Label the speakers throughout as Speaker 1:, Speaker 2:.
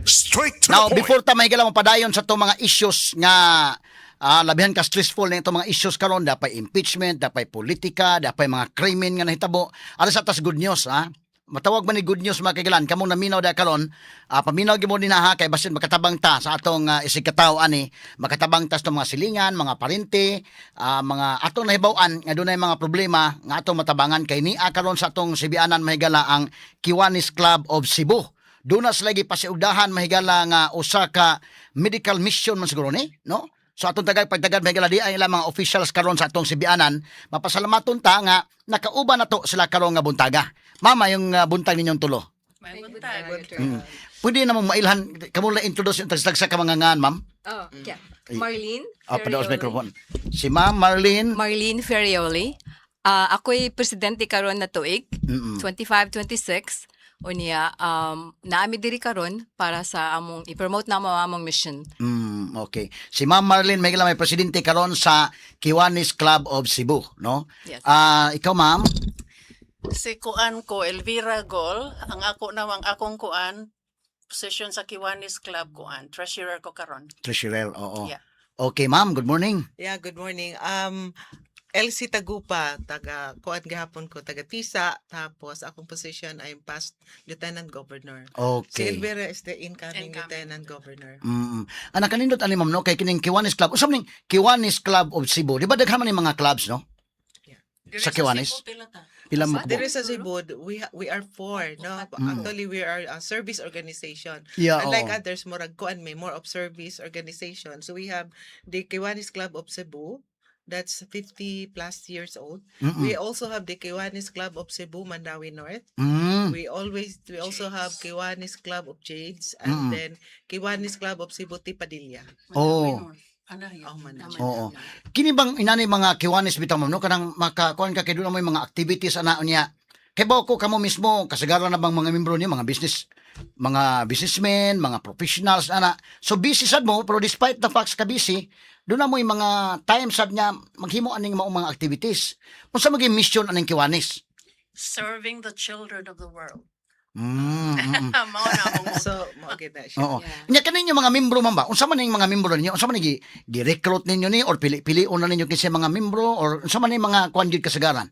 Speaker 1: Straight to
Speaker 2: Now,
Speaker 1: the point.
Speaker 2: Before ta mahigala padayon sa atong mga issues nga labihan ka stressful na itong mga issues karon, dapay impeachment, dapay politika, dapay mga krimen nga nahitabo. Ara sa tas good news, ha. Matawag man ni good news, mga kaigalan, kamong naminaw da karon, paminaw gyud mo din ha, kay basin makatabang ta sa atong isig katawo ani, makatabang ta sa atong mga silingan, mga parente, mga atong nahibaw-an nga dunay mga problema nga atong matabangan kay nia karon sa atong sibianan, mahigala, ang Kiwanis Club of Cebu. Doon na sila gipasiugdahan, mahigala, nga usa ka medical mission man siguro ni, no? So atong tagag pagtagad, mahigala, di ang ilang mga officials karon sa atong sibianan, mapasalamaton ta nga nakauban na to sila karon nga buntaga. Mama, yung buntag ninyong tulo.
Speaker 3: May buntag.
Speaker 2: Pwede namang mailhan kamo lang introduce yung tagsa ka mga ngan, ma'am.
Speaker 4: Oh, yeah. Marlene
Speaker 2: Ah, padaos
Speaker 4: Ferrioli.
Speaker 2: Microphone. Si Ma'am Marlene.
Speaker 4: Marlene Ferrioli. Ako'y presidente karon na tuig, 25-26. Unya, naami diri karon para sa among i-promote namo ang among mission.
Speaker 2: Okay. Si Ma'am Marlene may may presidente karon sa Kiwanis Club of Cebu, no?
Speaker 4: Yes.
Speaker 2: Ah, ikaw, ma'am?
Speaker 3: Si kuan ko, Elvira Gol, ang ako nawang akong kuan, position sa Kiwanis Club kuan, treasurer ko karon.
Speaker 2: Treasurer, oo.
Speaker 3: Yeah.
Speaker 2: Okay, ma'am, good morning.
Speaker 5: Yeah, good morning. LC Tagupa, taga kuan gihapon ko, taga Tisa, tapos akong position ay past lieutenant governor. Si Elvira is the incoming,
Speaker 3: Incoming.
Speaker 5: Lieutenant governor.
Speaker 2: Anak kanindot ani, ma'am, no, kay kining Kiwanis Club. Unsa man ning Kiwanis Club of Cebu? Di ba daghan man ning mga clubs, no?
Speaker 3: Diri
Speaker 2: Sa Kiwanis?
Speaker 3: Cebu, pila ta?
Speaker 2: Pila mo
Speaker 5: There
Speaker 2: ko?
Speaker 5: is a Cebu, we are four, no? Actually, we are a service organization. Unlike others, murag kuan may more of service organization. So we have the Kiwanis Club of Cebu, that's 50 plus years old. We also have the Kiwanis Club of Cebu, Mandaue North. We also have Kiwanis Club of Jades and then Kiwanis Club of Cebu T. Padilla.
Speaker 2: Oh.
Speaker 3: Ano yun?
Speaker 5: Oh, man.
Speaker 2: Oo. Kini bang inani mga Kiwanis bitaw, ma'am, no, kanang makakuan ka kay doon mo yung mga activities ana niya. Kay ba ko kamo mismo kasagaran na bang mga membro niyo mga business, mga businessmen, mga professionals ana. So busy sad mo, pero despite the facts ka busy, doon na mo yung mga time sad niya maghimo aning maong mga activities. Unsa maging mission aning Kiwanis?
Speaker 3: Serving the children of the world. Mao na among
Speaker 5: So, mao gyud na siya.
Speaker 2: Oo.
Speaker 4: Yeah.
Speaker 2: Nya kaninyo mga membro, ma'am, ba? Unsa man ning mga membro ninyo? Unsa man ning gi-recruit ninyo ni or pili-pilion na ninyo kinsa mga membro or unsa man ning mga kuan gyud kasagaran?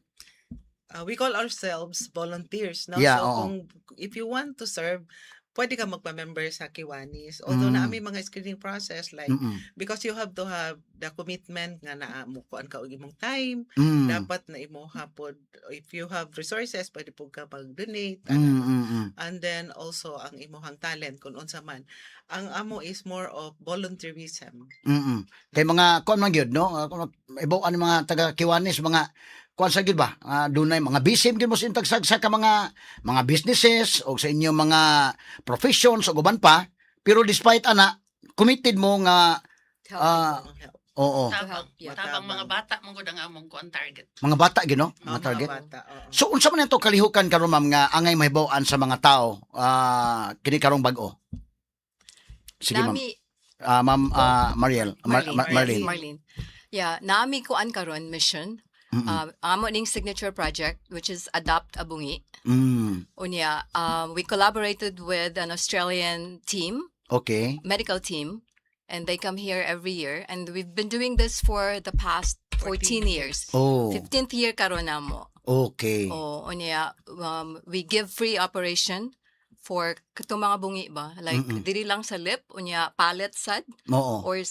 Speaker 5: We call ourselves volunteers, no?
Speaker 2: Yeah,
Speaker 5: So
Speaker 2: oo.
Speaker 5: Kung if you want to serve, pwede ka magpa-member sa Kiwanis. Although naa may mga screening process like because you have to have the commitment nga naa mo kuan ka og imong time, dapat na imo hapod if you have resources, pwede pud ka mag-donate, ana. And then also ang imuhang talent kung unsa man. Ang amo is more of volunteerism.
Speaker 2: Kay mga kuan man gyud, no? Kung ibaw ani mga taga Kiwanis, mga kuan sa gyud ba? Dunay mga busy gyud mo sa tagsag sa ka mga businesses o sa inyong mga professions o uban pa, pero despite ana committed mo nga
Speaker 4: To help
Speaker 5: Ang help.
Speaker 2: Oo.
Speaker 4: To
Speaker 3: Tabang,
Speaker 4: help, yeah.
Speaker 3: tabang mga bata mo gud ang among kuan target.
Speaker 2: Mga bata gyud, no? Mga
Speaker 5: Mga
Speaker 2: target.
Speaker 5: bata, oo.
Speaker 2: So unsa man ito kalihukan karon, ma'am, nga angay mahibaw-an sa mga tao kini karong bag-o? Sige, ma'am.
Speaker 4: Nami,
Speaker 2: Ma'am Mariel,
Speaker 4: Marlene.
Speaker 2: Marlene.
Speaker 4: Marlene. Yeah, naami kuan karon mission. Amo ning signature project, which is Adopt a Bungi. Unya, we collaborated with an Australian team, medical team, and they come here every year. And we've been doing this for the past 14 years.
Speaker 2: Oh,
Speaker 4: 15th year karon namo.
Speaker 2: Okay.
Speaker 4: O unya, we give free operation for katong mga bungi ba? Like diri lang sa lip, unya palate sad
Speaker 2: Oo.
Speaker 4: Or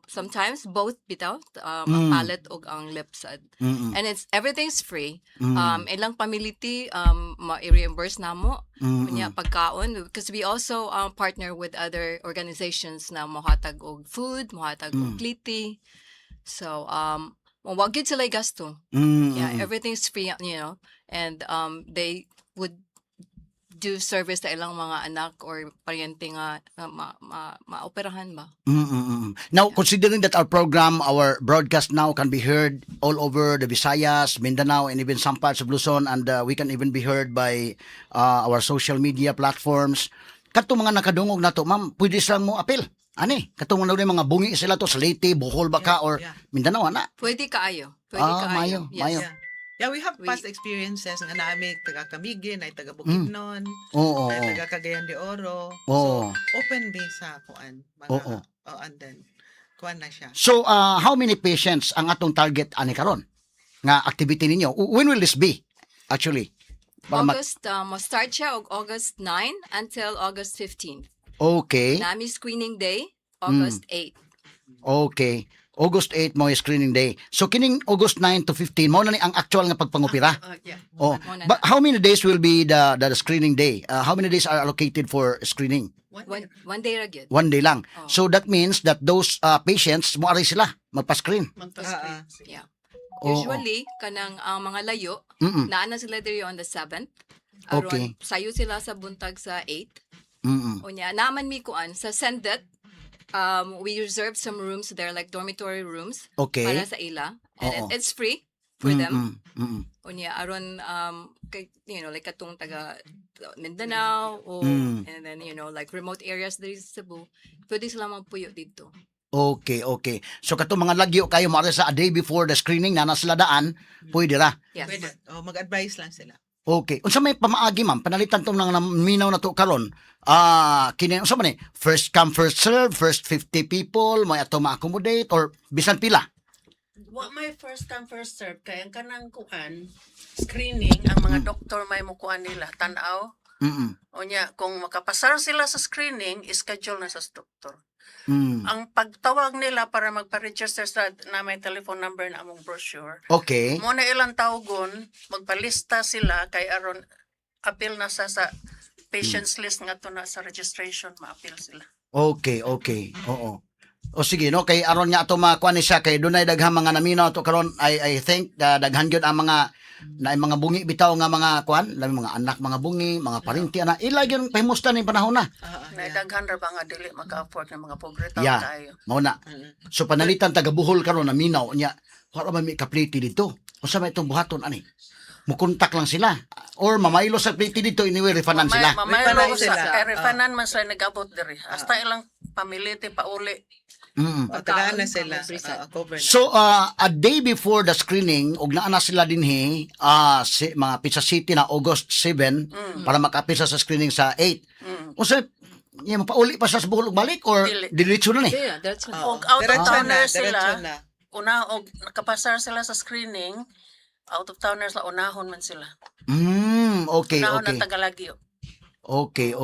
Speaker 4: sometimes both bitaw, ang palate ug ang lip sad. And it's everything's free. Ilang pamiliti ma-reimburse namo. Unya pagkaon because we also partner with other organizations na mohatag og food, mohatag og kliti. So wa gyud sila gasto. Yeah, everything's free. And they would do service sa ilang mga anak or paryente nga maoperahan ba.
Speaker 2: Now, considering that our program, our broadcast now can be heard all over the Visayas, Mindanao, and even some parts of Luzon, and we can even be heard by our social media platforms. Katong mga nakadungog nato, ma'am, pwede silang mo apil. Ani, katong mga mga bungi sila to sa Leyte, Bohol ba ka, or Mindanao, ana.
Speaker 4: Pwede kaayo. Pwede
Speaker 2: Ah,
Speaker 4: kaayo.
Speaker 2: maayo,
Speaker 4: Yes.
Speaker 2: maayo.
Speaker 5: Yeah. Yeah, we have past experiences nga naa mi taga Camiguin, naay taga Bukidnon,
Speaker 2: Oo.
Speaker 5: naay
Speaker 2: oo.
Speaker 5: taga Cagayan de Oro.
Speaker 2: Oo.
Speaker 5: So open ba sa kuan mga oh, and then kuan na siya.
Speaker 2: So, how many patients ang atong target ani karon nga activity ninyo? When will this be? Actually? Para
Speaker 4: August, start siya og August 9 until August 15.
Speaker 2: Okay.
Speaker 4: Naa mi screening day, August 8.
Speaker 2: Okay. August 8 mo yung screening day. So kining August 9 to 15 mao na ni ang actual nga pagpangopera.
Speaker 5: Yeah.
Speaker 2: Oh,
Speaker 4: Mao na
Speaker 2: but
Speaker 4: na.
Speaker 2: how many days will be the screening day? How many days are allocated for screening?
Speaker 5: One
Speaker 4: One,
Speaker 5: day.
Speaker 4: one day ra gyud.
Speaker 2: One day lang.
Speaker 4: Oh.
Speaker 2: So that means that those patients mo sila magpa-screen.
Speaker 3: Magpa-screen.
Speaker 4: Yeah.
Speaker 2: Oo.
Speaker 4: Usually kanang ang mga layo, naa na sila diri on the 7th. Aron sayo sila sa buntag sa 8. Unya naman mi kuan sa Sendet. We reserved some rooms there, like dormitory rooms para sa ila, and it's free for them. Unya aron kay, like katong taga Mindanao o and then like remote areas diri sa Cebu, pwede sila magpuyo dito.
Speaker 2: Okay. So katong mga lagyo kayo mo sa a day before the screening na sila daan, pwede ra.
Speaker 4: Yes.
Speaker 5: Pwede. Oh, mag-advise lang sila.
Speaker 2: Okay. Unsa may pamaagi, ma'am? Panalitan tong nang minaw na to karon. Kini unsa man ni? First come, first serve, first 50 people may ato ma-accommodate or bisan pila?
Speaker 3: Wa may first come, first serve kay ang kanang kuan screening, ang mga doktor may mukuan nila tan-aw. Unya kung makapasar sila sa screening, schedule na sa doktor. Ang pagtawag nila para magpa-register sa na may telephone number na among brochure. Mo na ilang tawgon, magpalista sila kay aron appeal na sa patients list nga to na sa registration, ma-appeal sila.
Speaker 2: Okay. Oo. O sige, no, kay aron nga ato makuha ni siya kay dunay daghang mga naminaw to karon. I think daghan gyud ang mga na mga bungi bitaw nga mga kuan, labi mga anak, mga bungi, mga parinti ana, ila gyud pahimustan ning panahon na.
Speaker 3: Na daghan ra ba nga dili maka-afford ng mga pobre tawo kayo.
Speaker 2: Mao na. So panalitan taga Bohol karon na minaw niya, wala man mi kapliti dito. Unsa may itong buhaton ani? Mukontak lang sila or mamaylo sa pliti dito, anyway refundan sila.
Speaker 3: Mamaylo
Speaker 5: Refundan
Speaker 3: sa
Speaker 5: sila.
Speaker 3: kay refundan man sila nag-abot diri. Hasta ilang pamiliti pauli.
Speaker 5: Oh, tagaan na
Speaker 4: Pagkaon,
Speaker 5: sila.
Speaker 4: cover sad.
Speaker 5: Cover na.
Speaker 2: So a day before the screening og naa na sila dinhi si, mga Pizza City na August 7 para makapisa sa screening sa 8. Unsa niya, mapauli pa sa Bohol og balik or
Speaker 3: Dili.
Speaker 2: diretso na ni?
Speaker 4: Yeah, that's
Speaker 5: Oo.
Speaker 3: Og out of
Speaker 5: Diretso na,
Speaker 3: towner sila.
Speaker 5: diretso na.
Speaker 3: Una og nakapasar sila sa screening, out of towners la unahon man sila. Unahon ang Tagalagyo.
Speaker 2: Okay.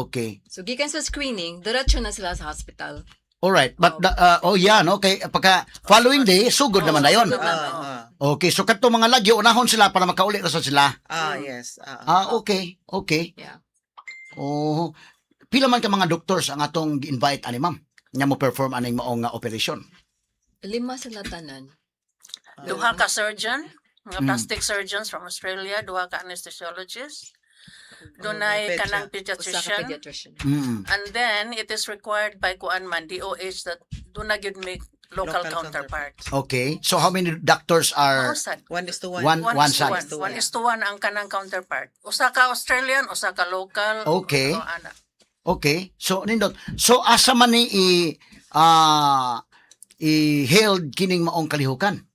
Speaker 4: So gikan sa screening, diretso na sila sa hospital.
Speaker 2: All right, but oh yeah, no, kay pagka following day sugod naman dayon.
Speaker 3: Sugod na.
Speaker 2: Okay, so kadto mga lagyo unahon sila para makauli ra sa sila.
Speaker 5: Yes.
Speaker 2: Ah, okay. Oh, pila man ka mga doctors ang atong gi-invite ani, ma'am, nga mo perform aning maong nga operation?
Speaker 4: Lima sila tanan.
Speaker 3: Duha ka surgeon, mga plastic surgeons from Australia, duha ka anesthesiologist, dunay
Speaker 5: Pedia.
Speaker 3: kanang
Speaker 4: Usa ka
Speaker 3: pediatrician.
Speaker 4: pediatrician.
Speaker 3: And then it is required by kuan man DOH that duna gyud may local
Speaker 5: Local
Speaker 3: counterpart.
Speaker 2: Okay. So how many doctors are
Speaker 3: Usad.
Speaker 5: 1:1.
Speaker 2: One-
Speaker 3: One is to
Speaker 2: sad.
Speaker 3: one. 1:1 ang kanang counterpart. Usa ka Australian, usa ka local. O, ana.
Speaker 2: Okay. So nindot. So asa man ni i held kining maong kalihukan?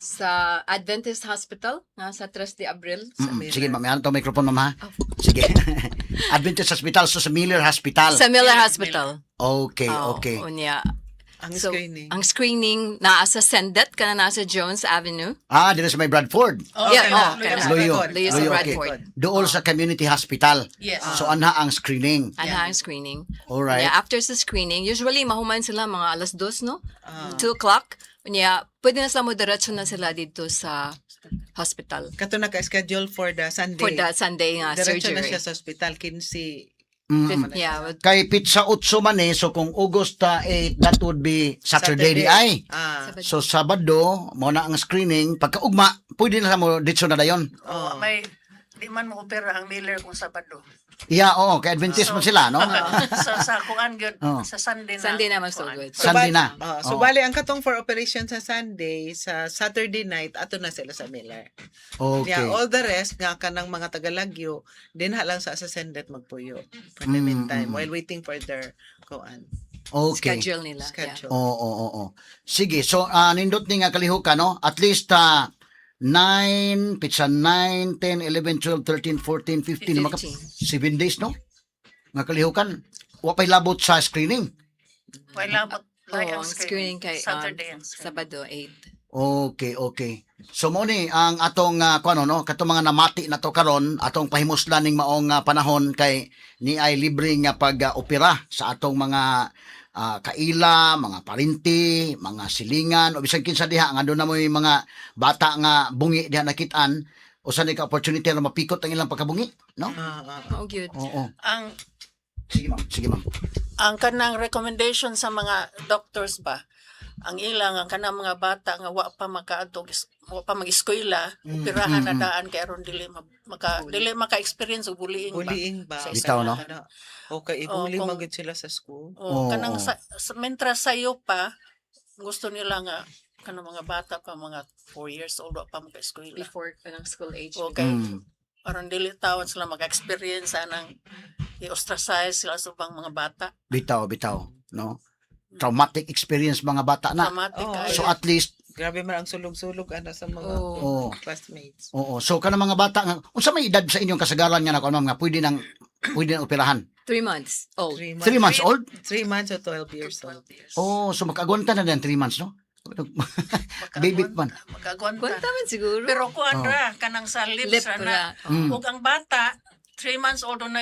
Speaker 4: Sa Adventist Hospital nga sa 3 de Abril.
Speaker 5: Miller.
Speaker 2: Sige, ma'am, ano to microphone, ma'am, ha?
Speaker 4: Oh.
Speaker 2: Sige. Adventist Hospital, so sa Miller Hospital.
Speaker 4: Sa Miller Hospital.
Speaker 2: Okay,
Speaker 4: Oo,
Speaker 2: okay.
Speaker 4: Unya.
Speaker 5: Ang
Speaker 4: So,
Speaker 5: screening.
Speaker 4: ang screening naa sa Sendet kana naa sa Jones Avenue.
Speaker 2: Ah, dito sa may Bradford.
Speaker 3: Oh,
Speaker 4: Yeah,
Speaker 3: okay.
Speaker 4: oh,
Speaker 5: Luyo
Speaker 4: kana.
Speaker 5: sa
Speaker 2: Luyo.
Speaker 5: Bradford.
Speaker 4: Luyo sa
Speaker 2: Luyo, okay.
Speaker 4: Bradford.
Speaker 2: Dool sa Community Hospital.
Speaker 3: Yes.
Speaker 2: So anha ang screening.
Speaker 4: Ana ang screening.
Speaker 2: All right.
Speaker 4: Yeah, after sa screening, usually mahuman sila mga alas dos, no? 2 o'clock. Unya, pwede na sila mo diretso na sila dito sa hospital.
Speaker 5: Kato naka-schedule for the Sunday.
Speaker 4: For the Sunday nga
Speaker 5: Diretso na
Speaker 4: surgery.
Speaker 5: siya sa hospital, 15.
Speaker 4: Yeah, well,
Speaker 2: Kay pizza 8 man eh, so kung August 8, that would be Saturday, di ay.
Speaker 4: Sabado.
Speaker 2: So Sabado, mo na ang screening. Pagkaugma, pwede na sa mo ditso na dayon.
Speaker 3: Oh, may di man mo opera ang Miller kung Sabado.
Speaker 2: Yeah, oo, kay Adventist man sila, no?
Speaker 3: So sa kuan gyud sa Sunday na.
Speaker 4: Sunday na mas
Speaker 3: kuan.
Speaker 4: sugod.
Speaker 2: Sunday na.
Speaker 5: So
Speaker 2: Oo.
Speaker 5: bali ang katong for operation sa Sunday, sa Saturday night ato na sila sa Miller.
Speaker 2: Okay.
Speaker 5: Yeah, all the rest nga kanang mga tagalagyo dinha lang sa Sendet magpuyo for the meantime while waiting for their kuan
Speaker 2: Okay.
Speaker 4: Schedule nila. Yeah.
Speaker 5: schedule.
Speaker 2: Oo. Sige, so nindot ni nga kalihukan, no? At least 9, pitsa 9, 10, 11, 12, 13, 14, 15, maka
Speaker 4: 15.
Speaker 2: 7 days, no? Nga kalihukan. Wa pa'y labot sa screening.
Speaker 3: Wala ba
Speaker 4: Oh, ang screening kay
Speaker 3: Saturday ang screening.
Speaker 4: Sabado 8.
Speaker 2: Okay. So mo ni ang atong kuano, no, katong mga namati na to karon, atong pahimuslan ning maong panahon kay ni ay libre nga pag-opera sa atong mga kaila, mga parinti, mga silingan o bisan kinsa diha nga doon na mo'y mga bata nga bungi diha nakitaan, usa ni ka opportunity na mapikot ang ilang pagkabungi, no?
Speaker 5: Ah, ah, ah.
Speaker 4: Oh, gyud.
Speaker 2: Oo.
Speaker 3: Ang
Speaker 2: Sige, ma'am. Sige, ma'am.
Speaker 3: Ang kanang recommendation sa mga doctors ba, ang ilang ang kanang mga bata nga wa pa makaadto, wa pa mag-eskwela, operahan na daan kay aron dili maka dili maka-experience og bullying ba.
Speaker 5: Bullying ba?
Speaker 3: Sa
Speaker 2: Bitaw, no?
Speaker 5: Kana. Okay, i-bully
Speaker 3: Oh,
Speaker 5: man gyud sila sa school.
Speaker 3: O
Speaker 2: Oo,
Speaker 3: kanang
Speaker 2: oo.
Speaker 3: sa mentras sayo pa gusto nila nga kanang mga bata pa, mga 4 years old, wa pa maka-eskwela.
Speaker 4: Before kanang school age.
Speaker 3: Okay. Aron dili tawon sila maka-experience anang i-ostracize sila sa ubang mga bata.
Speaker 2: Bitaw, bitaw, no? Traumatic experience mga bata na.
Speaker 3: Traumatic
Speaker 5: Oo.
Speaker 3: kaayo.
Speaker 2: So at least
Speaker 5: Grabe man ang sulog-sulog ana sa mga
Speaker 4: Oh.
Speaker 2: oo.
Speaker 5: classmates.
Speaker 2: Oo. So kanang mga bata nga unsa may edad sa inyong kasagaran nga nako, ma'am, nga pwede nang operahan?
Speaker 4: 3 months old.
Speaker 5: 3 months.
Speaker 2: 3 months old?
Speaker 5: 3 months or 12 years old.
Speaker 3: 12 years.
Speaker 2: Oh, so makagwanta na din 3 months, no? Baby man.
Speaker 3: Makagwanta.
Speaker 4: Kwanta man siguro.
Speaker 3: Pero kuan
Speaker 2: Oh.
Speaker 3: ra kanang sa lips
Speaker 4: Lip
Speaker 3: ra na.
Speaker 4: ra.
Speaker 3: Ug ang bata 3 months old na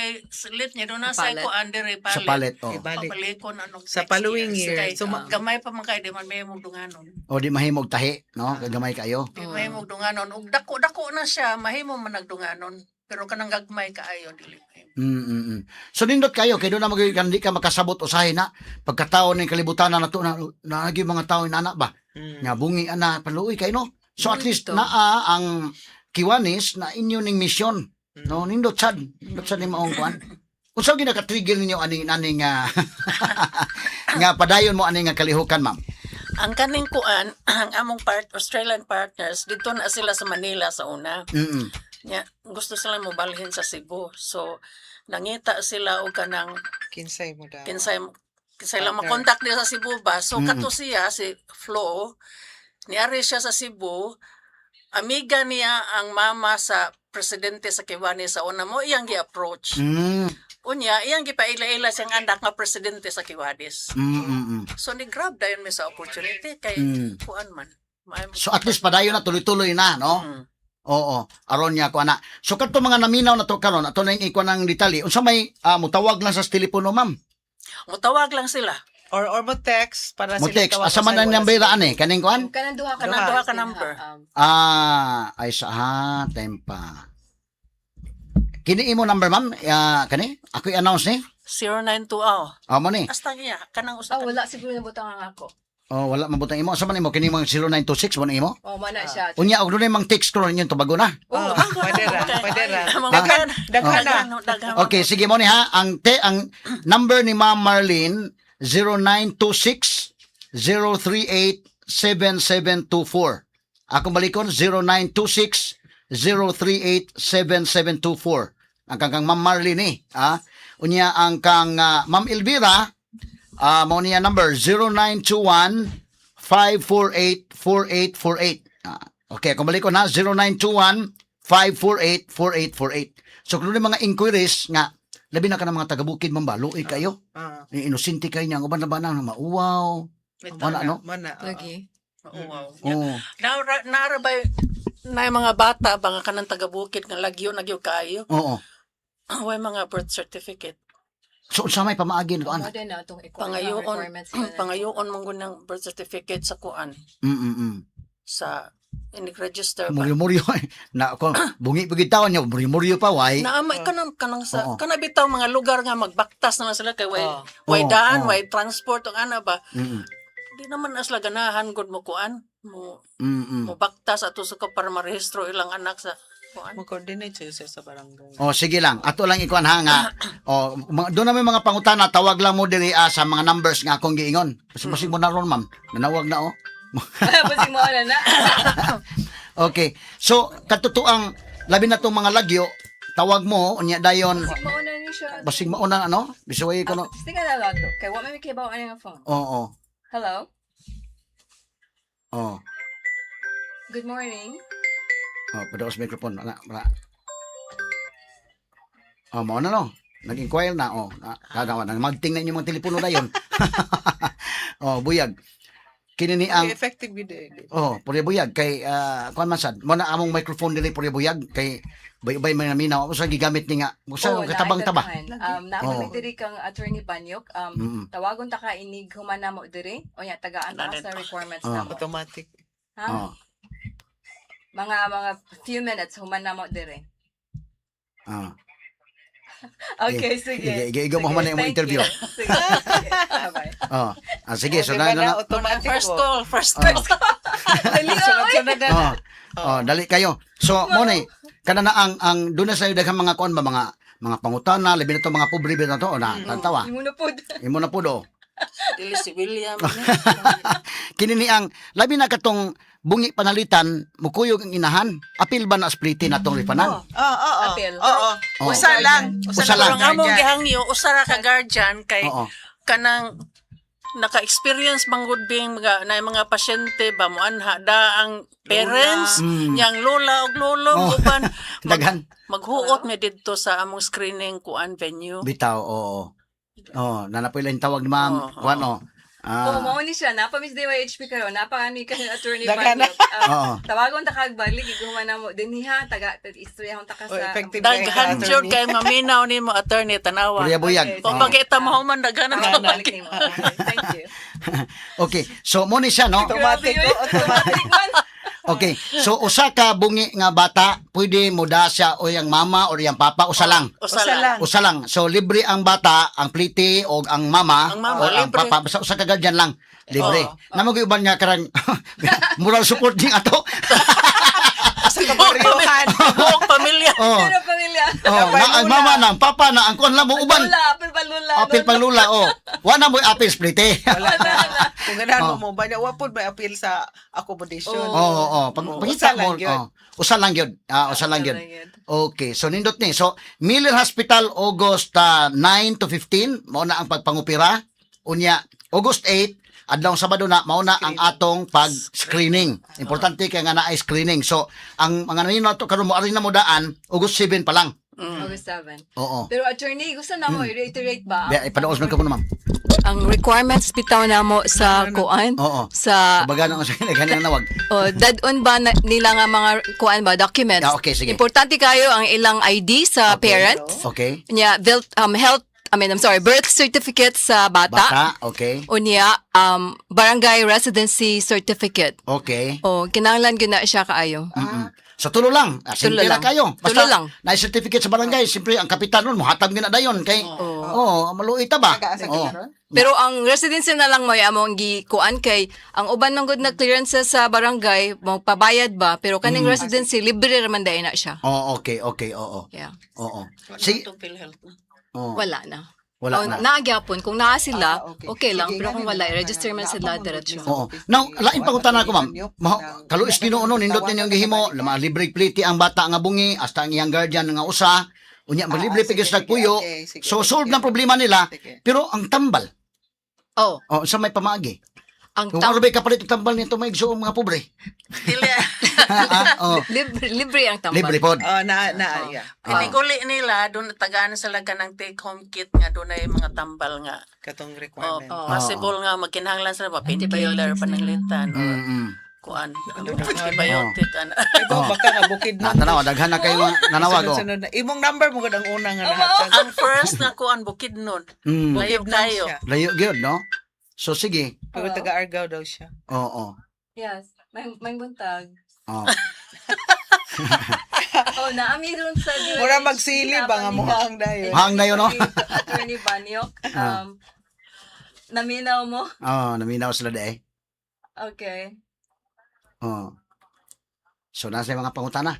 Speaker 3: lip niya doon na sa
Speaker 4: Palet.
Speaker 3: kuan dire
Speaker 2: Sa palet, oh.
Speaker 5: Ibalik.
Speaker 3: Pabalikon anong
Speaker 5: Sa
Speaker 3: next
Speaker 5: following year.
Speaker 3: Kay,
Speaker 5: So,
Speaker 3: gamay pa man kay di man mahimong dunganon.
Speaker 2: O di mahimog tahi, no? Kay gamay kayo.
Speaker 3: Di mahimong dunganon ug dako-dako na siya, mahimo man nagdunganon. Pero kanang gagmay kaayo dili mahimo.
Speaker 2: So nindot kayo kay doon na mag di ka makasabot usahay na pagkatao ning kalibutan na nato na naagi mga tao inana ba nga bungi ana paluoy kay, no? So at least
Speaker 4: Dito.
Speaker 2: naa ang Kiwanis na inyo ning misyon. No, nindot sad. Nindot sad ni maong kuan. Unsa gyud naka-trigger ninyo aning aning nga padayon mo aning nga kalihukan, ma'am?
Speaker 3: Ang kaning kuan, ang among part Australian partners dito na sila sa Manila sa una. Nya, gusto sila mobalhin sa Cebu. So nangita sila og kanang
Speaker 5: Kinsay mo daw.
Speaker 3: Kinsay kinsay lang
Speaker 5: Partner.
Speaker 3: makontak niya sa Cebu ba. So kato siya si Flo, niari siya sa Cebu. Amiga niya ang mama sa presidente sa Kiwanis sa una mo iyang gi-approach. Unya iyang gipaila-ila siyang anak nga presidente sa Kiwanis. So ni grab dayon mi sa opportunity kay kuan man.
Speaker 2: So at least padayon na, tuloy-tuloy na, no?
Speaker 3: Mm.
Speaker 2: Oo, aron niya ko ana. So kadto mga naminaw na to karon, ato na yung ikuan ng detalye. Unsa may mutawag lang sa telepono, ma'am?
Speaker 3: Mutawag lang sila.
Speaker 5: Or mo text para
Speaker 2: Mo
Speaker 5: sila
Speaker 2: text
Speaker 5: tawag
Speaker 2: asa man
Speaker 5: sa
Speaker 2: ang
Speaker 5: wala
Speaker 2: number
Speaker 5: sila.
Speaker 2: ani kaning kuan?
Speaker 4: Kanang duha ka
Speaker 3: Kanang
Speaker 4: number.
Speaker 3: duha ka number.
Speaker 2: Ay sa time pa. Kini imo number, ma'am? Ah, kani? Ako i-announce ni?
Speaker 3: 0920.
Speaker 2: Ah, mo ni.
Speaker 3: Asta niya kanang usa
Speaker 4: Ah, wala siguro nabutang ang ako.
Speaker 2: Oh, wala mabutang imo. Asa man imo kini mga 0926 mo ni imo?
Speaker 4: Oh, mana siya.
Speaker 2: Unya og dunay mang text karon inyong tubago na.
Speaker 5: Oh, pwede ra, pwede ra.
Speaker 3: Mga
Speaker 5: Daghan, daghan na.
Speaker 3: Daghan.
Speaker 2: Okay, sige mo ni ha. Ang number ni Ma'am Marlene, 0926 038 7724. Akong balikon, 0926 038 7724. Ang kang kang Ma'am Marlene eh, ah. Unya ang kang Ma'am Elvira, mao niya number 0921 548 4848. Okay, kung balik ko na, 0921 548 4848. So kung doon mga inquiries nga labi na ka ng mga taga-bukid man ba, luoy kayo. Inosente kayo niya, ang uban na ba na mauwaw.
Speaker 5: Ito
Speaker 2: Mana,
Speaker 5: na,
Speaker 2: no?
Speaker 5: Mana, oo.
Speaker 4: Lagi.
Speaker 3: Wow.
Speaker 2: Oo.
Speaker 3: Naara naara ba na yung mga bata ba nga kanang taga-bukid nga lagyo na gyud kaayo.
Speaker 2: Oo.
Speaker 3: Way mga birth certificate.
Speaker 2: So unsa may pamaagi nito
Speaker 4: Mo
Speaker 2: ana?
Speaker 4: din na itong
Speaker 3: Pangayoon
Speaker 4: requirements na.
Speaker 3: Pangayoon man gud ng birth certificate sa kuan sa ini-register ba.
Speaker 2: Muryo-muryo na ko bungi pagid taon niya, muryo-muryo pa way.
Speaker 3: Naamay kanang kanang sa
Speaker 2: Oo.
Speaker 3: kana bitaw mga lugar nga magbaktas naman sila kay way
Speaker 5: Oo.
Speaker 3: way
Speaker 2: Oo,
Speaker 3: daan,
Speaker 2: oo.
Speaker 3: way transport ang ana ba. Di naman asla ganahan gud mo kuan mo mo baktas ato sa ko para marehistro ilang anak sa kuan.
Speaker 5: Mo-coordinate siya sa barangay.
Speaker 2: Oh, sige lang. Ato lang ikuan ha nga. Oh, doon na may mga pangutana, tawag lang mo diri sa mga numbers nga akong giingon. Basig basig mo na ron, ma'am. Nanawag na oh.
Speaker 4: Basig mo na na.
Speaker 2: Okay. So, katotoang labi na tong mga lagyo, tawag mo unya dayon
Speaker 4: Basig mo na ni siya.
Speaker 2: basig mauna ano? Bisuway ko no.
Speaker 4: Tingnan na lang to. Kay wa may kibaw ani nga phone.
Speaker 2: Oo.
Speaker 4: Hello.
Speaker 2: Oo.
Speaker 4: Good morning.
Speaker 2: Oh, padaos microphone na, na. Oh, mao na, no. Nag-inquire na, oh. Na, na, na, magting na inyong mga telepono dayon. Oh, buyag. Kini ni ang
Speaker 5: Ang effective gid eh.
Speaker 2: Oh, puri buyag kay kuan man sad. Mo na among microphone dili puri buyag kay bay-bay man naminaw. Usa gigamit ni nga. Usa
Speaker 4: Oo,
Speaker 2: katabang-taba.
Speaker 4: Naa mi diri kang Attorney Banyok. Tawagon ta ka inig human namo diri. O nya, tagaan ta ka sa requirements namo.
Speaker 5: Automatic.
Speaker 4: Ha?
Speaker 2: Oh.
Speaker 4: Mga few minutes human namo diri. Okay, sige.
Speaker 2: Sige, ige, ige mo human na imong
Speaker 4: Thank
Speaker 2: interview.
Speaker 4: you. Sige, sige. Bye-bye.
Speaker 2: Oh. Ah, sige, so
Speaker 5: Oh, diba
Speaker 2: na, na,
Speaker 5: na, automatic
Speaker 3: First
Speaker 5: oh.
Speaker 3: call, first call.
Speaker 4: Dali, oy.
Speaker 5: Sunod-sunod na.
Speaker 2: Oh. Oh, dali kayo. So, mo ni kana na ang doon na sa daghang mga kuan ba, mga pangutana, labi na to mga pobre ba na to, o na tantawa.
Speaker 4: Imo na pud.
Speaker 2: Imo na pud, oh.
Speaker 3: Dili si William.
Speaker 2: Kini ni ang labi na katong bungi panalitan, mukuyog ang inahan. Apil ba na spliti na tong ripanan?
Speaker 5: Oo.
Speaker 4: Appeal.
Speaker 5: Oo.
Speaker 2: Oh.
Speaker 5: Usa lang.
Speaker 2: Usa lang.
Speaker 3: Pero ang among
Speaker 5: guardian.
Speaker 3: gihangyo, usa ra ka guardian kay kanang naka-experience manggod being mga na mga pasyente ba mo anha da ang parents niyang lola ug lolo uban
Speaker 2: Daghan.
Speaker 3: maghuot mi didto sa among screening kuan venue.
Speaker 2: Bitaw, oo. Oh, nanapoy lang tawag ni ma'am. Kuan, oh.
Speaker 4: Oh,
Speaker 2: Ah.
Speaker 4: mao ni siya. Napa Miss DYHP karon. Napa ani kang Attorney
Speaker 5: Daghan na.
Speaker 4: Banyok. Tawagon ta kag balik iguman namo dinhi ha, taga istoryahon ta ka
Speaker 5: Oh,
Speaker 4: sa
Speaker 5: effective
Speaker 3: Daghan
Speaker 5: kay
Speaker 3: jud
Speaker 5: attorney.
Speaker 3: kay maminaw nimo, attorney, tanawa.
Speaker 2: Purya buyag.
Speaker 4: Okay.
Speaker 3: O pagkita mo human daghan ang
Speaker 4: Tawag
Speaker 3: tawag.
Speaker 4: balik nimo. Okay, thank you.
Speaker 2: Okay. So mo ni siya, no?
Speaker 5: Automatic.
Speaker 4: Grabe yun.
Speaker 5: Oh, automatic.
Speaker 4: Man.
Speaker 2: Okay. So usa ka bungi nga bata, pwede mo da siya o yang mama or yang papa, usa lang.
Speaker 3: Usa
Speaker 5: Usa
Speaker 3: lang.
Speaker 5: lang.
Speaker 2: Usa lang. So libre ang bata, ang pliti o ang mama,
Speaker 3: Ang mama,
Speaker 2: o ang
Speaker 3: libre.
Speaker 2: papa, basta usa ka guardian lang. Libre.
Speaker 3: Oo.
Speaker 2: Namo gyud uban nga karang moral support ning ato.
Speaker 5: Sa kabaryuhan.
Speaker 3: Buong pamilya.
Speaker 2: Oh.
Speaker 4: Pero pamilya.
Speaker 2: Oh, na ang mama na, ang papa na, ang kuan lang mo uban.
Speaker 4: Lula, apil pa lula.
Speaker 2: Apil pang lula, oh. Wa na mo'y apil splite.
Speaker 5: Wala na. Kung ganahan
Speaker 2: Oh.
Speaker 5: mo mo ba niya, wa pod may appeal sa accommodation.
Speaker 4: Oo.
Speaker 2: Oo, oh. Pag pangita
Speaker 5: Usa lang
Speaker 2: mo,
Speaker 5: yun.
Speaker 2: oh. Usa lang yun. Ah, usa lang yun. Okay, so nindot ni. So Miller Hospital, August 9 to 15, mao na ang pagpangupira. Unya, August 8, adlaw Sabado na, mao na ang atong pag-screening. Importante kay nga naay screening. So ang mga nanino nato karon mo ari na mo daan August 7 pa lang.
Speaker 4: August 7.
Speaker 2: Oo.
Speaker 4: Pero attorney, gusto na mo i-reiterate ba?
Speaker 2: Di, ipadoos man ka muna, ma'am.
Speaker 4: Ang requirements bitaw na mo sa kuan
Speaker 2: Oo.
Speaker 4: sa
Speaker 2: Baga na sa naghanan nawag.
Speaker 4: Oh, dadon ba na, nila nga mga kuan ba documents?
Speaker 2: Ah, okay, sige.
Speaker 4: Importante kayo ang ilang ID sa parents.
Speaker 2: Okay.
Speaker 4: Nya built health, I mean, I'm sorry, birth certificate sa bata.
Speaker 2: Bata, okay.
Speaker 4: Unya barangay residency certificate.
Speaker 2: Okay.
Speaker 4: O kinahanglan gyud na siya kaayo.
Speaker 2: So tulo lang. Ah, simple
Speaker 4: Tulo
Speaker 2: lang
Speaker 4: lang.
Speaker 2: kayo. Basta
Speaker 4: Tulo lang.
Speaker 2: na certificate sa barangay, siyempre ang kapitan nun mohatag gyud na dayon kay oh, maluoy ta ba?
Speaker 5: Taga-asa
Speaker 2: Oo.
Speaker 5: ka ron?
Speaker 4: Pero ang residency na lang may among gikuan kay ang uban man gud na clearances sa barangay magpabayad ba, pero kaning residency libre ra man dai na siya.
Speaker 2: Oh, okay, oo.
Speaker 4: Yeah.
Speaker 2: Oo.
Speaker 3: Wala
Speaker 2: Sige.
Speaker 3: itong PhilHealth na.
Speaker 2: Oh,
Speaker 4: Wala na.
Speaker 2: wala
Speaker 4: Oh,
Speaker 2: na.
Speaker 4: Naagyapon kung naa sila,
Speaker 5: Ah,
Speaker 4: okay.
Speaker 5: okay.
Speaker 4: lang,
Speaker 5: Sige,
Speaker 4: pero kung
Speaker 5: ganun
Speaker 4: wala,
Speaker 5: na.
Speaker 4: i-register man
Speaker 5: Naa
Speaker 4: sila
Speaker 5: pa man
Speaker 4: diretso.
Speaker 5: gud
Speaker 2: Oo. Now, lain pa na ko, ma'am. Kaluis Ginoo no, nindot ninyong gihimo, lama libre pliti ang bata nga bungi, hasta ang iyang guardian nga usa. Unya malibre
Speaker 5: Ah,
Speaker 2: pa gyud
Speaker 5: sige,
Speaker 2: sila
Speaker 5: sige,
Speaker 2: puyo.
Speaker 5: okay, sige,
Speaker 2: So solve
Speaker 5: sige.
Speaker 2: ng problema nila,
Speaker 5: Sige.
Speaker 2: pero ang tambal,
Speaker 4: Oh,
Speaker 2: oh, sa may pamaagi.
Speaker 4: ang
Speaker 2: Kung ano ba'y kapalit og tambal nito may igsuong mga pobre.
Speaker 3: Dili.
Speaker 2: Ah, oh,
Speaker 4: libre, libre ang tambal.
Speaker 2: libre pod.
Speaker 5: Oh, na na yeah.
Speaker 3: Piniguli nila doon tagaan sila kanang take home kit nga doon ay mga tambal nga.
Speaker 5: Katong
Speaker 3: Oh,
Speaker 5: requirement.
Speaker 3: possible nga magkinahanglan sila ba painkiller
Speaker 4: Antibiotics
Speaker 3: pananglitan or kuan antibiotic ana.
Speaker 5: Ay, ba, baka nga bukid
Speaker 2: Na tanawa daghan na kayo mga nanawag oh.
Speaker 5: Sunod-sunod na. Imong number mo gud ang una nga nahatag.
Speaker 3: Ang first na kuan bukid nun. Layo
Speaker 5: Bukid
Speaker 3: kayo.
Speaker 5: siya.
Speaker 2: Layo gyud, no? So sige.
Speaker 5: Pero taga Argao daw siya.
Speaker 2: Oo.
Speaker 4: Yes, may buntag.
Speaker 2: Oh.
Speaker 4: Oh, naami ron sa DYHP.
Speaker 5: Mura magsili ba nga muhang dayon.
Speaker 2: Muhang dayon, no?
Speaker 4: Attorney Banyok. Naminaw mo.
Speaker 2: Oh, naminaw sila de.
Speaker 4: Okay.
Speaker 2: Oh. So nasa yung mga pangutana.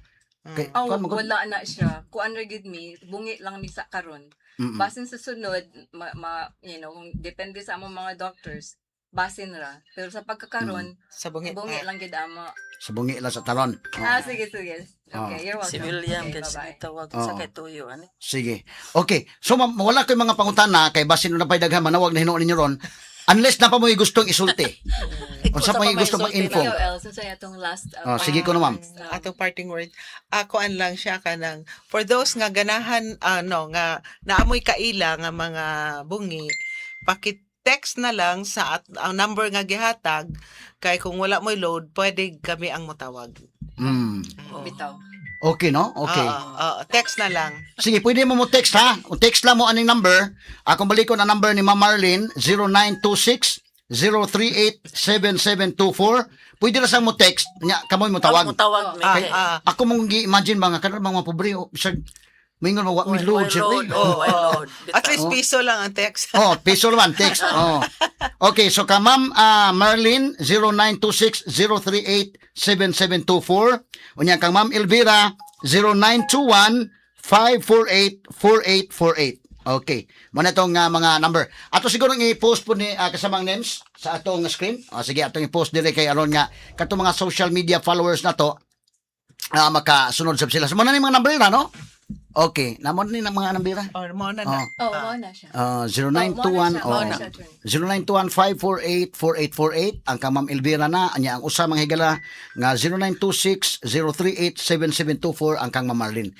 Speaker 2: Okay,
Speaker 4: Oh,
Speaker 2: kuan mo gud.
Speaker 4: wala na siya. Kuan ra gyud mi, bungi lang mi sa karon. Basin sa sunod, kung depende sa among mga doctors, basin ra. Pero sa pagkakaron,
Speaker 5: Sa bungi.
Speaker 4: bungi lang gyud amo.
Speaker 2: Sa bungi lang sa talon. Oo.
Speaker 4: Ah, sige, sige. Okay, you're welcome.
Speaker 3: Si William
Speaker 4: Okay,
Speaker 3: kay
Speaker 4: bye-bye.
Speaker 3: sige tawag
Speaker 2: Oo.
Speaker 3: sa kay tuyo ani.
Speaker 2: Sige. Okay. So ma'am, wala ko'y mga pangutana kay basin na pa'y daghan manawag na hinuon ninyo ron. Unless naa pa mo'y gustong isulti. Unsa pa
Speaker 3: pa
Speaker 2: may
Speaker 3: may
Speaker 2: gusto
Speaker 3: isulti
Speaker 2: mag-info?
Speaker 4: Ikaw, Els, unsa atong last
Speaker 2: Oh, sige ko na, ma'am.
Speaker 5: Atong parting word, ako an lang siya kanang for those nga ganahan ano nga naamoy kaila nga mga bungi, paki-text na lang sa ang number nga gihatag kay kung wala mo'y load, pwede kami ang motawag.
Speaker 4: Bitaw.
Speaker 2: Okay, no? Okay.
Speaker 5: Oo, oo, text na lang.
Speaker 2: Sige, pwede mo mo text ha. O text lang mo aning number. Akong balikon ang number ni Ma'am Marlene, 0926 038 7724. Pwede ra sa mo text nya kamoy mo tawag.
Speaker 3: Mo tawag mi.
Speaker 5: Ah, ah.
Speaker 2: Ako mong gi-imagine mga kanang mga pobre oh, bisag mingon mo wa mi load
Speaker 3: Why
Speaker 2: sir.
Speaker 3: load?
Speaker 2: Eh.
Speaker 3: Oh, why load?
Speaker 5: At least piso lang ang text.
Speaker 2: Oh, piso naman text. Oh. Okay, so ka Ma'am Marlene 0926 038 7724. Unya kang Ma'am Elvira 0921 548 4848. Okay. Mo na itong mga number. Ato siguro i-post po ni kasamang names sa atong screen. O, sige, atong i-post dire kay aron nga katong mga social media followers na to makasunod sab sila. So, mo na ni mga number ra, no? Okay, namo ni ang mga number ra.
Speaker 5: Or mo na na.
Speaker 2: Oh.
Speaker 4: Oh, mao na siya.
Speaker 2: 0921
Speaker 4: Oh,
Speaker 2: oh,
Speaker 4: mao na siya, attorney.
Speaker 2: 0921-548-4848 ang kang Ma'am Elvira na anya ang usa mga higala nga 0926-038-7724 ang kang Ma'am Marlene.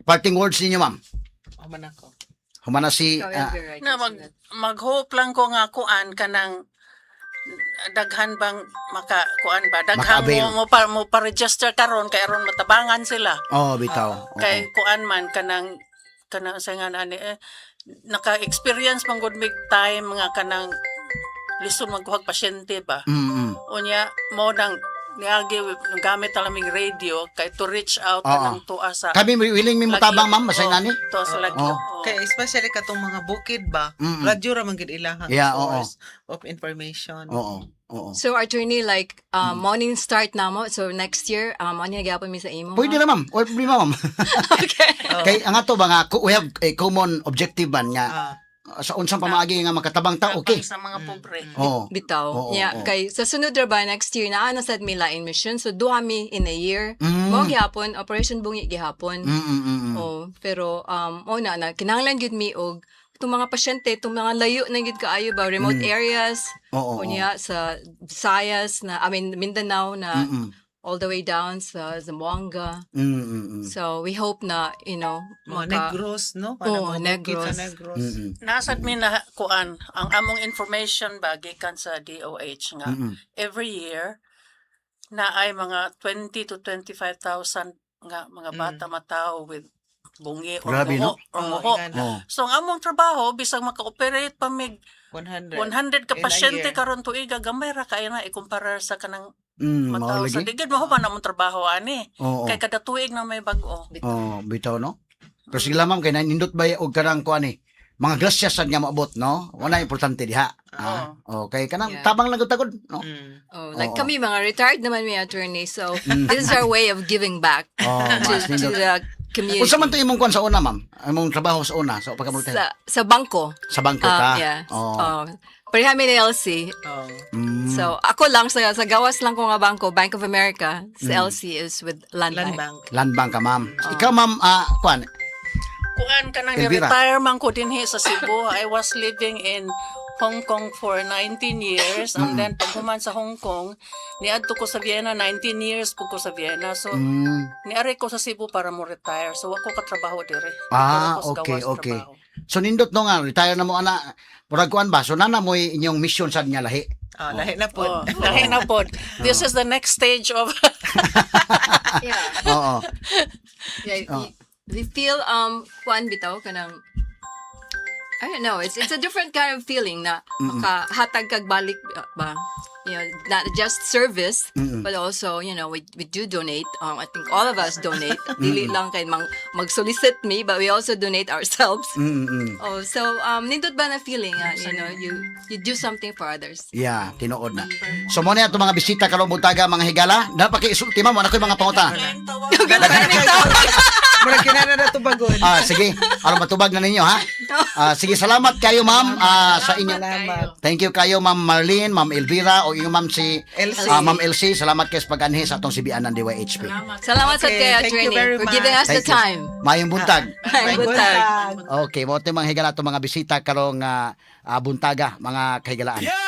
Speaker 2: Parting words ninyo, ma'am.
Speaker 5: Oh, man ako.
Speaker 2: Humana si
Speaker 4: Ikaw, Elvira,
Speaker 3: Na
Speaker 4: ikaw sunod.
Speaker 3: mag-hope lang ko nga kuan kanang daghan bang maka kuan ba daghan
Speaker 2: Maka-avail.
Speaker 3: mo pa register karon kay aron matabangan sila
Speaker 2: oh, bitaw. Oo.
Speaker 3: Kay kuan man kanang kanang sa nga ani eh, naka-experience man gud mig time nga kanang lisod magkuhag pasyente ba. Unya mo nang niagi gamit na laming radio kay to reach out
Speaker 2: Oo.
Speaker 3: kanang tuwa sa
Speaker 2: Kami willing mi motabang, ma'am, basta
Speaker 3: Oh,
Speaker 2: nani.
Speaker 3: tuwa sa lagyo.
Speaker 2: Oo.
Speaker 3: Oo.
Speaker 5: Kay especially katong mga bukid ba, radyo ra man gid ilahang source of information.
Speaker 2: Oo.
Speaker 4: So, attorney, like, morning start na mo. So, next year, ano nagyapon mi sa imo?
Speaker 2: Pwede
Speaker 4: ha?
Speaker 2: na, ma'am. Or problema, ma'am.
Speaker 4: Okay.
Speaker 2: Kay ang ato ba nga we have a common objective man nga sa unsang pamaagi nga makatabang ta, okay.
Speaker 3: Sa mga pobre.
Speaker 2: Oo.
Speaker 4: Bitaw.
Speaker 2: Oo,
Speaker 4: Yeah,
Speaker 2: oo.
Speaker 4: kay sa sunod ra ba next year naa na sad mi lain mission. So duha mi in a year. Mao gihapon Operation Bungi gihapon. Oh, pero oh na na kinahanglan gyud mi og itong mga pasyente, itong mga layo na gyud kaayo ba remote areas.
Speaker 2: Oo, oo.
Speaker 4: Unya sa Visayas na, I mean, Mindanao na all the way down sa Zamboanga. So we hope na
Speaker 5: Mga Negros, no?
Speaker 4: Oo,
Speaker 5: Kanang mga bukid sa
Speaker 4: Negros.
Speaker 5: Negros.
Speaker 3: Nasad mi na kuan ang among information ba gikan sa DOH nga every year na ay mga 20 to 25,000 nga mga bata matao with bungi or
Speaker 2: Grabe,
Speaker 3: muho
Speaker 2: no?
Speaker 3: or
Speaker 5: Oo,
Speaker 3: muho.
Speaker 5: ingana.
Speaker 2: Oo.
Speaker 3: So ang among trabaho bisag maka-operate pa mig
Speaker 5: 100.
Speaker 3: 100 ka
Speaker 5: In a
Speaker 3: pasyente
Speaker 5: year.
Speaker 3: karon tuiga, gamay ra kaayo na ikumpara sa kanang
Speaker 2: Mao
Speaker 3: matao sa
Speaker 2: lagi.
Speaker 3: digid mahuman among trabaho ani
Speaker 2: Oo.
Speaker 3: kay kada tuig na may bag-o.
Speaker 2: Oh, bitaw, no? Pero sige lang, ma'am, kay nanindot ba og kanang kuan eh. Mga grasya sad nga maabot, no? Wala importante diha. Ah, okay, kanang tabang lang gud tagod, no?
Speaker 4: Oh, like
Speaker 2: Oo.
Speaker 4: kami mga retired naman mi, attorney. So this is our way of giving back
Speaker 2: Oh, mas
Speaker 4: to
Speaker 2: nindot.
Speaker 4: the community.
Speaker 2: Unsa man to imong kuan sa una, ma'am? Imong trabaho sa una sa pagka-retire?
Speaker 4: Sa bangko.
Speaker 2: Sa bangko
Speaker 4: Ah,
Speaker 2: ka.
Speaker 4: yeah.
Speaker 2: Oh.
Speaker 4: Oh. Pareha mi ni LC.
Speaker 5: Oh.
Speaker 4: So ako lang sa gawas lang ko nga bangko, Bank of America. Sa LC is with Land
Speaker 5: Land
Speaker 4: Bank.
Speaker 5: Bank.
Speaker 2: Land bank ka, ma'am. Ikaw, ma'am, kuan.
Speaker 3: Kuan kanang
Speaker 2: Elvira.
Speaker 3: ni-retire man ko dinhi sa Cebu. I was living in Hong Kong for 19 years and then paghuman sa Hong Kong, niadto ko sa Vienna, 19 years po ko sa Vienna. So niari ko sa Cebu para mo retire. So wa ko katrabaho dire.
Speaker 2: Ah,
Speaker 3: Diri ko sa gawas trabaho.
Speaker 2: So nindot no nga retire na mo ana. Murag kuan ba? So nana mo'y inyong mission sad nga lahi.
Speaker 5: Ah, lahi na po.
Speaker 3: Oh, lahi na pod. This is the next stage of
Speaker 4: Yeah.
Speaker 2: Oo.
Speaker 4: Yeah, we feel kuan bitaw kanang, I don't know, it's a different kind of feeling na makahatag kag balik ba. Not just service but also, we do donate. I think all of us donate. Dili lang kay mang mag-solicit me, but we also donate ourselves. Oh, so nindot ba na feeling you do something for others.
Speaker 2: Yeah, tinuod na. So mo na ato mga bisita karong buntaga, mga higala. Dapat kay isulti, ma'am, wala ko'y mga pangutana.
Speaker 5: Murag kinana na tubagon.
Speaker 2: Ah, sige. Aron matubag na ninyo ha. Ah, sige, salamat kayo, ma'am, sa inyo.
Speaker 5: Salamat.
Speaker 2: Thank you kayo, Ma'am Marlene, Ma'am Elvira o inyong ma'am si
Speaker 5: LC.
Speaker 2: ah, Ma'am LC. Salamat kayo sa pag-anhi sa atong CBN ng DYHP.
Speaker 4: Salamat sa
Speaker 5: Okay,
Speaker 4: kay
Speaker 5: thank you
Speaker 4: attorney
Speaker 5: very
Speaker 4: for giving us
Speaker 5: much.
Speaker 4: the
Speaker 2: Thank you.
Speaker 4: time.
Speaker 2: Mayong buntag.
Speaker 4: Ay, buntag.
Speaker 2: Okay, mo mga higala atong mga bisita karong buntaga, mga kahigalaan.
Speaker 1: Yeah!